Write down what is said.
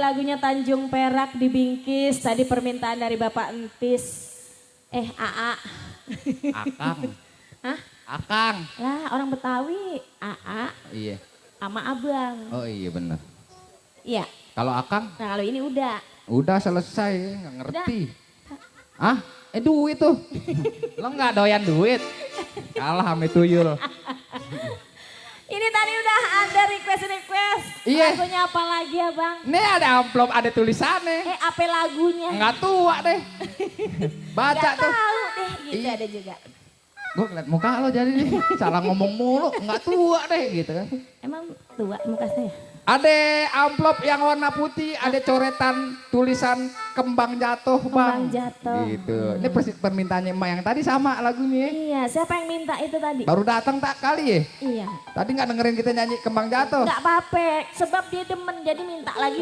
lagunya Tanjung Perak dibingkis. Tadi permintaan dari Bapak Entis. AA. Akang. Hah? Akang. Lah orang Betawi. AA. Iya. Sama abang. Oh iya bener. Iya. Kalau Akang? Nah kalau ini udah. Udah selesai, nggak ngerti. Ah, duit tuh. Lo nggak doyan duit? Kalah sama tuyul. Ini tadi udah ada request. Iya. Lagunya apa lagi ya bang? Nih ada amplop, ada tulisannya. Apa lagunya? Nggak tua deh. Baca Nggak tuh. tahu deh gitu Iya. ada juga. Gue ngeliat muka lo jadi nih, salah ngomong mulu, nggak tua deh gitu kan. Emang tua muka saya? Ada amplop yang warna putih, ada coretan tulisan kembang jatuh bang. Kembang jatuh. Gitu. Ini persis permintaannya emak yang tadi sama lagunya. Iya, siapa yang minta itu tadi? Baru datang tak kali ya? Iya. Tadi nggak dengerin kita nyanyi kembang jatuh. Nggak apa-apa, sebab dia demen jadi minta lagi.